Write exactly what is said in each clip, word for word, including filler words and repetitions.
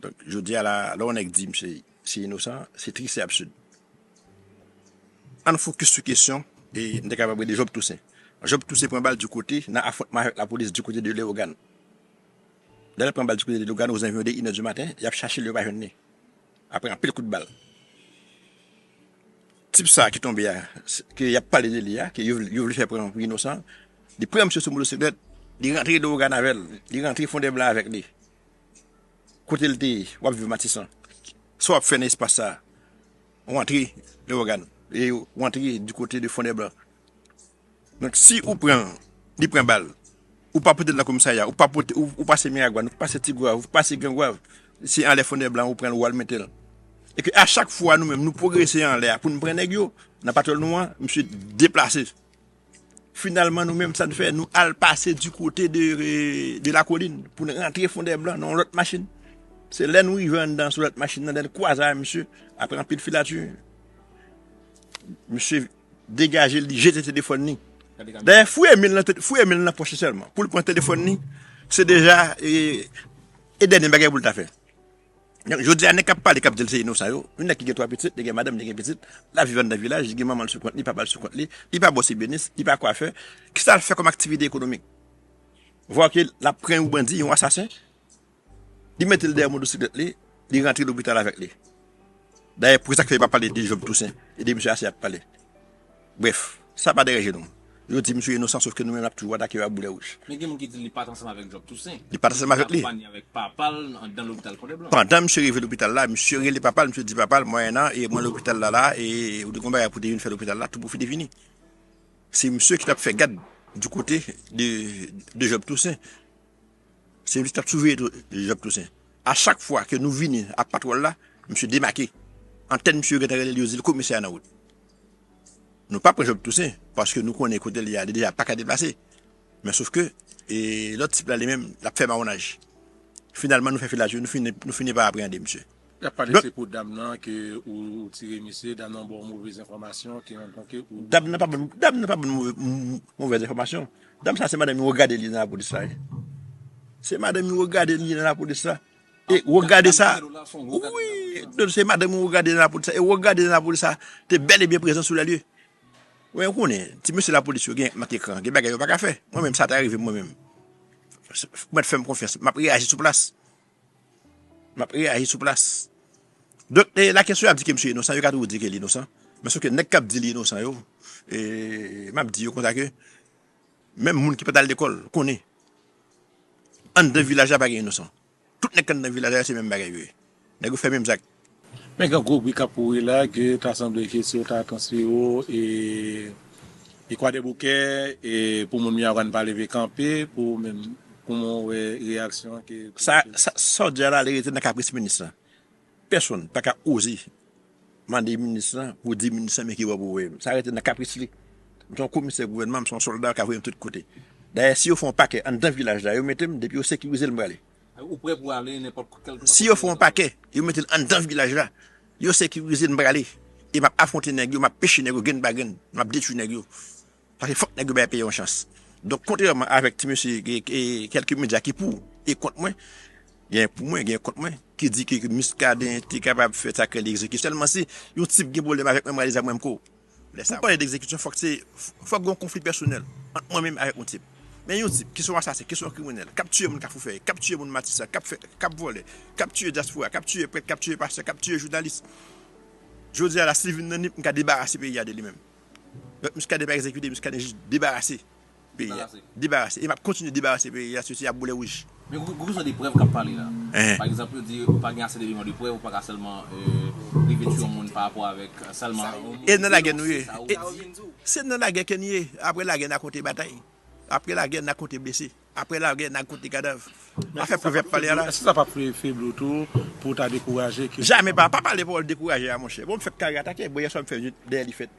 Donk, jodi a la, lè yon nèg di misye se inosan, se tris, se absid. Ann fokis sou kesyon, e n te kapab rele Job Toussaint. Job Toussaint pran bal di kote, nan afwontman avèk lapolis di kote de Leyogàn. Lè l pran bal di kote de Leyogàn, ozanviwon de inè di maten, y ap chache l, yo pa jwenn li. Apre anpil kout bal. Tip sa ki tonbe a, ke y ap pale de li a, ke yo, yo vle fè pran pou inosan, li pran misye sou motosiklèt, li rantre Leyogàn avè l, li rantre Fondèblan avèk li. Kote l te ye, w ap viv Matisan. Sa w ap fè nan espas sa a? Ou antre Leyogàn, e ou antre di kote de Fondèblan. Donk, si ou pran, li pran bal, ou pa pote l nan komisarya, ou pa pote, ou, ou pase Miragwàn, ou pase Tigwav, ou pase Grangwav, se anlè Fondèblan ou pran l, ou al mete l. E ke a chak fwa nou menm, nou pwogrese anlè a pou n pran nèg yo, nan patwòl nou an, misye deplase. Finalman, nou menm, sa n fè, nou al pase di kote de, de Lakolin pou n rantre Fondèblan nan yon lòt machin. Se lè nou rive anndan sou lòt machin nan, lè n kwaze a misye, apre anpil filati, misye degaje l, li jete telefòn li. Dayè, fouye men l nan te-, fouye men l nan pòch li sèlman. Pou l pran telefòn li, se deja, e, e dènye bagay pou l ta fè. Donk, jodi a, nèg k ap pale, k ap di l se inosan yo, yon nèg ki gen twa pitit, li gen madanm, li gen pitit, l ap viv anndan vilaj, li gen manman l sou kont li, papa l sou kont li, li pa bòs ebenis, li pa kwafè. Kisa l fè kòm aktivite ekonomik? Vwa ke l ap pran yon bandi, yon asasen, li mete l dèyè motosiklèt li, li rantre lopital avèk li. Dayè, pou sa k fè yo pa pale de Job Toussaint e de misye ase ap pale. Brèf, sa pa deranje nou. Yo di misye inosan, sòf ke nou menm n ap toujou atake yo ak boulè wouj. Men gen moun ki di li pa t ansanm avèk Job Toussaint. Li pa t ansanm avèk li. Li t ap panye avèk papa l anndan lopital Fondèblan. Pandan misye rive lopital la, misye rele papa l, misye di papa l, mwen an, e mwen lopital la la, e ou te gen bagay pou te vin fè lopital la, tou pwofite vini. Se misye ki t ap fè gad di kote de, de Job Toussaint. Se misye ki t ap siveye tou, Job Toussaint. A chak fwa ke nou vini ap patwòl la, misye demake. Antèn misye yo gentan rele l, yo di l komisè a nan wout. Nou pa pran Job Toussaint, paske nou konnen kote l ye a, li deja pa ka deplase. Men sòf ke, e, lòt tip la, li menm, l ap fè mawonaj. Finalman, nou fè filaj, nou fini, nou fini pa apreande misye. Y ap pale se pou dam nan ke ou, ou tire misye, dam nan ba w movèz enfòmasyon, ke antanke ou... Dam nan pa ban, dam nan pa ban move-, m-, movèz enfòmasyon. Dam sa se madanm li regade li nan lapolis la, wi. Se madanm li regade li nan lapolis la. E regade sa. Wi, non, se madanm li regade nan lapolis la. E regade nan lapolis la, te bèl e byen prezan sou lè lye. Wi, ou konnen, ti mesye lapolis yo gen mank ekran, gen bagay yo pa ka fè. Mwen menm, sa ta rive m mwen menm. Mwen fè m konfyans, m ap reyaji sou plas. M ap reyaji sou plas. Donk, e, la kesyon ap di ke misye inosan, yo ka toujou di ke li inosan. Men sòf ke nèg k ap di li inosan yo, e, m ap di yo konsa ke menm moun ki pa t al lekòl konnen, anndan vilaj la pa gen inosan. Tout nèg k anndan vilaj la, se menm bagay yo ye. Nèg yo fè menm zak. Men gen gwo bri k ap kouri la, ke ta sanble ke si yo ta transfere w, e, e Kwadèboukè, e pou moun Miragwàn pa leve kanpe, pou menm, kòman w wè reyaksyon ke... Sa, sa, sa w di a la, li rete nan kapris minis lan. Pèsonn pa ka oze mande minis lan pou di minis lan men ki bò pou voye m. Sa rete nan kapris li. M se yon komisè gouvènman, m se yon sòlda k ap voye m tout kote. Dayè, si yo fè yon pakè anndan vilaj la, yo mete m, depi yo sekirize l, m prale. Ou prè pou ale nenpòt kèlkeswa kote. Si yo fè yon pakè, yo mete l anndan vilaj la, yo sekirize l, m prale. E m ap afwonte nèg yo, m ap peche nèg yo grenn pa grenn, m ap detwi nèg yo. Paske fòk nèg yo bay peyi a yon chans. Donk, kontrèman avèk ti mesye, e, e, kèlke medya ki pou e kont mwen, gen pou mwen, gen kont mwen, ki di ke, ke Muscadin te kapab fè sa k rele egzekisyon. Sèlman si yon tip gen pwoblèm avèk mwen, m rale zam mwen, m ko. Pou pale de egzekisyon, fòk se, fòk gen yon konfli pèsonèl ant mwen menm avèk yon tip. Men yon tip ki se yon asasen, ki se yon kriminèl, k ap tiye moun Kafou Fèy, k ap tiye moun Matisan, k ap fè, k ap vòlè, k ap tiye dyaspora, k ap tiye prèt, k ap tiye pastè, k ap tiye jounalis. Jodi a la, si l vin nan Nip, m ka debarase peyi a de li menm. Donk, Muscadin pa egzekite, Muscadin jis debarase peyi a. Debarase. Debarase. E m ap kontinye debarase peyi a, soti a boulè wouj. Men gwo, gwo kesyon de prèv k ap pale la. Enhen. Pa egzanp, yo di ou pa gen ase de eleman de prèv, ou pa ka sèlman, e, rive tiye yon moun pa rapò avèk sèlman yon moun. E nan lagè nou ye. E, se nan lagè ke n ye. Apre lagè, n a konte batay. Apre lagè, n a konte blese. Apre lagè, n a konte kadav. Afè prèv y ap pale a la. Èske sa p ap febli w tou pou w ta dekouraje ke... Jamè pa, pa pale pawòl dekouraje a, monchè. Bon, m fèk kare atake. Bon, yèswa m fè nwit dèyè Lifèt.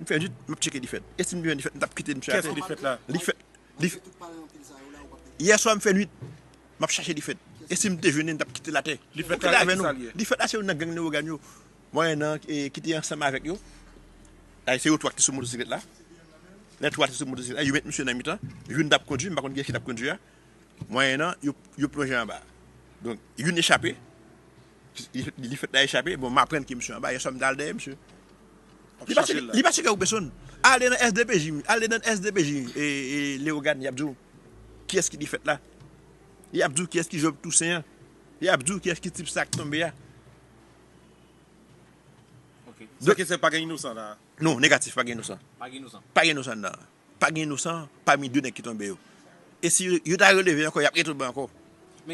M fè nwit, m ap tcheke Lifèt. E si m te jwenn Lifèt, m t ap kite misye atè. Kiyès Lifèt la? Lifèt, Lifèt. Yèswa m fè nwit, m ap chache Lifèt. E si m te jwenn li, m t ap kite l atè. Lifèt la, ki sa l ye? Lifèt la se youn nan gang Leyogàn yo. Mwen nan, e, ki te ansanm avèk yo. Ay, se yo twa ki te sou motosiklèt la. Lè twa te sou motosiklèt la, yo met misye nan mitan. Youn t ap kondui, m pa konn kiyès ki t ap kondui a. Mwayennan, yo, yo plonje anba. Donk, youn echape, Li, li fèt la echape, bon, m aprann ke misye anba, yèswa m t al dèyè misye. Li pa tcheke, li pa tcheke ou pèsonn. Ale nan S D P J, ale nan S D P J, e, e, Leyogàn, y ap di w kiyès ki li fèt la. Y ap di w kiyès ki Job Toussaint an. Y ap di w kiyès ki tip sa k tonbe a. Ok. Sa ki se pa gen inosan la. Non, negatif, pa gen inosan. Pa gen inosan. Pa gen inosan nan. Pa gen inosan pami de nèg ki tonbe yo. E si yo ta releve ankò, y ap retonbe ankò.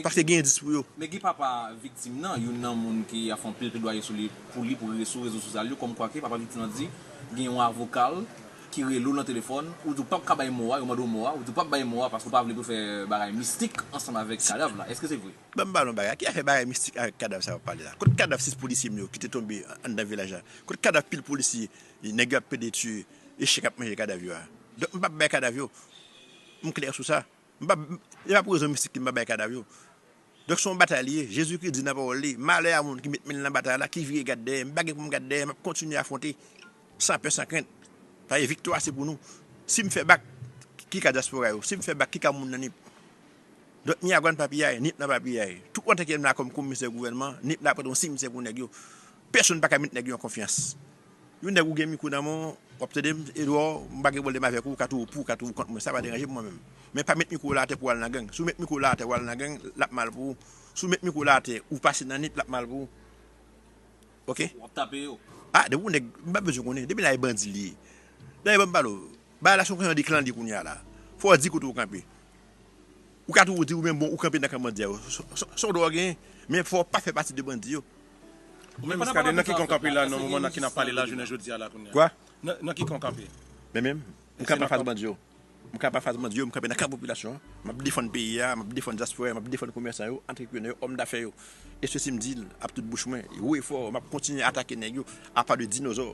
Paske gen endis pou yo. Men gen papa viktim nan, youn nan moun ki ap fè anpil pledwaye sou li, pou li, pou sou rezo sosyal yo, kòmkwa ke papa viktim nan di gen yon avoka l ki rele w nan telefòn, ou di w p ap ka bay mo a, yo mande w mo a, ou di w p ap bay mo a paske w pa vle pou fè bagay mistik ansanm avèk kadav la. Èske se vre? Ban m pale yon bagay. Ki afè bagay mistik avèk kadav sa w ap pale la? Kot kadav sis polisye m yo ki te tonbe anndan vilaj la? Kot kadav pil polisye nèg yo ap pede tiye, echèk ap manje kadav yo a? Donk, m p ap bay kadav yo. M klè sou sa. M p ap, e pa pou rezon mistik ke m p ap bay kadav yo. Donk, se yon batay li ye. Jezikri di nan pawòl li, malè a moun ki met men l nan batay la, ki vire gad dèyè. M pa gen pou m gad dèyè, m ap kontinye afwonte. San pè, san krent. Sa vle di viktwa se pou nou. Si m fè bak, ki ka dyaspora yo? Si m fè bak, ki ka moun nan Nip? Donk, Miragwàn pa piyay, Nip lan pa piyay. Tout antan ke m la kòm komisè gouvènman, Nip la ap ret yon simityè pou nèg yo. Pèsonn pa ka met nèg yo an konfyans. Yon nèg ou gen mikwo nan men w, w ap tande m, Edouard, m pa gen pwoblèm avèk ou, ou ka twouve w pou, ou ka twouve w kont mwen, sa pa deranje m mwen menm. Men pa met mikwo w la atè pou w al nan gang. Si w met mikwo w la atè, w al nan gang, l ap mal pou ou. Si w met mikwo w la atè, ou pase nan Nip, l ap mal pou ou. Ok. W ap tape yo. Ah, depi yon nèg, m pa bezwen konnen. Depi la e bandi li ye. Dayè, ban m pale w. Bagay la se yon kesyon de klan li kounye a la. Fò w di kote w kanpe. Ou ka toujou di ou menm bon, ou kanpe nan kan bandi a yo. Se yon dwa w genyen. Men fò w pa fè pati de bandi yo. Ou menm, Muscadin, nan ki kan w kanpe la, nan moman nan ki n ap pale la, jounen jodi a la kounye a? Kwa? Nan ki kan w kanpe? Men menm, m kanpe anfas bandi yo. M kanpe anfas bandi yo, m kanpe nan kan popilasyon an. M ap defann peyi a, m ap defann dyaspora a, m ap defann komèsan yo, antreprenè yo, òm dafè yo. E sesi m di l ap tout bouch mwen, wo e fò, m ap kontinye atake nèg yo, apa de dinozò.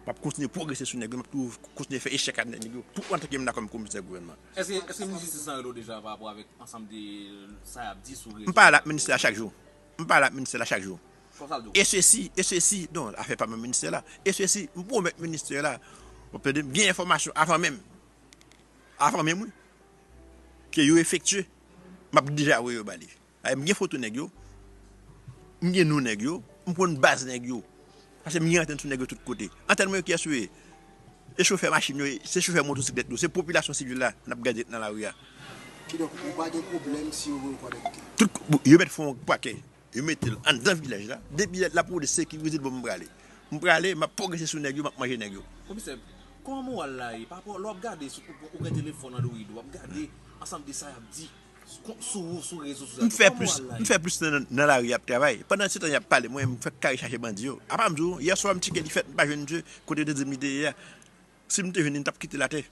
M ap kontinye pwogrese sou nèg yo, m ap toujou kontinye fè echèk ak nèg yo, tout antan ke m la kòm komisè gouvènman. Èske, èske minis jistis lan rele w deja pa rapò avèk ansanm de sa y ap di sou rezo? M pale ak ministè a chak jou. M pale ak ministè la chak jou. Konsa l di w. E sesi, e sesi, non, afè pa menm ministè la. E sesi, m pwomèt ministè la, w ap tande m, gen enfòmasyon avan menm. Avan menm, wi. Ke yo efektye, m ap deja voye yo ba li. Ay, m gen foto nèg yo, m gen non nèg yo, m konn baz nèg yo. Paske m gen antèn sou nèg yo tout kote. Antèn mwen yo kiyès yo ye? Se chofè machin yo, se chofè motosiklèt yo, se popilasyon sivil la n ap gade nan lari a. Kidonk, ou pa gen pwoblèm si yo voye w kòdèkte? Tout, yo mèt fè yon pakè. Yo mete l anndan vilaj la. Depi l ap rode sekirize l, bon, m prale. M prale, m ap pwogrese sou nèg yo, m ap manje nèg yo. Komisè, kòman moral la ye? Pa rapò, lè w ap gade, sou, ou, ou gen telefòn Android, w ap gade ansanm de sa y ap di sou, sou, sou rezo sosyal yo. Kòman moral la ye? M fè plis nan, nan lari ap travay. Pandan se tan y ap pale, mwen, m fèk kare chache bandi yo. Apa m di w, yè swa m tcheke li fèt, m pa jwenn misye, kote yo te di m li te ye a. Si m te jwenn li, m t ap kite l atè.